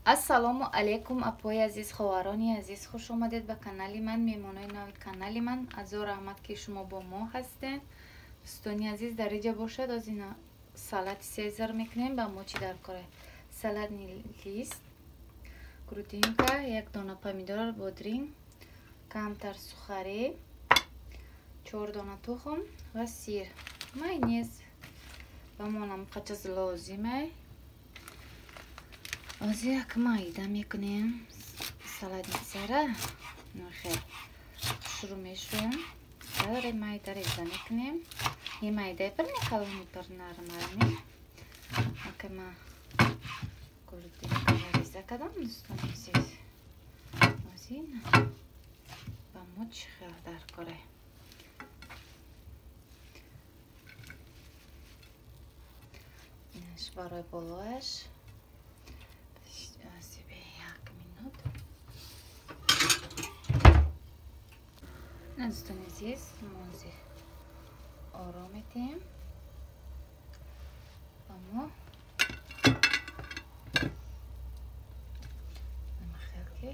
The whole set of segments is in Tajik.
Ассалому алайкум апои азиз, хоҳарони азиз, хуш омадед ба канали ман, меҳмонои нави канали ман. Азор раҳмат, ки шумо бо мо ҳастед. Дӯстони азиз, дар инҷа бошад, оз ина салати сезар мекунем. Ба мо чӣ дар коре? Салатный лист, грудинка, як дона помидор, бодринг, камтар сухарӣ, 4 дона тухм ва сир, майонез. Ба мо намқачаз лозиме. Ози як майда мекунем салатницара. Нохел шурӯъ мешӯем. Даре майда реза мекунем. И майдаи пир мекалони, пир нармарми. Ака ма грудинкара реза кардам, дӯстони азиз. Ози ба мо чӣ хел дар коре? Инаш барои болояш. Як минут. Дӯстони азиз, мо ором метиҳем ба мо намахел, ки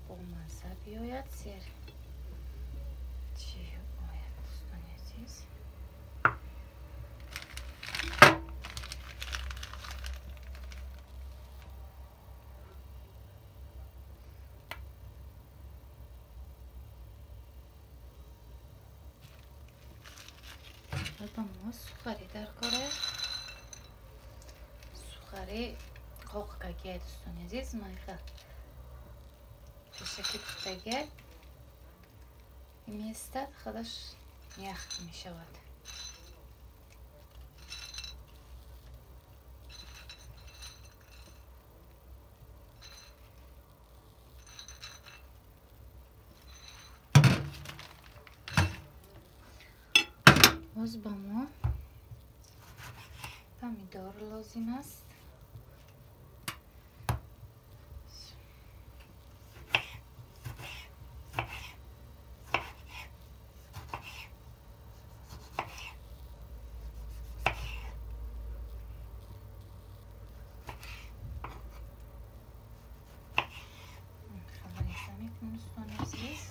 бомазза биёяд, сер чӣ ояд, дӯстони азиз. Ба мо сухарӣ дар коре. Сухарӣ қоқкагия, дӯстони азиз, майха пешаки пухтагия меистад, худаш ях мешавад. Боз ба мо помидор лозим аст. Реза мекунем, дӯстони азиз.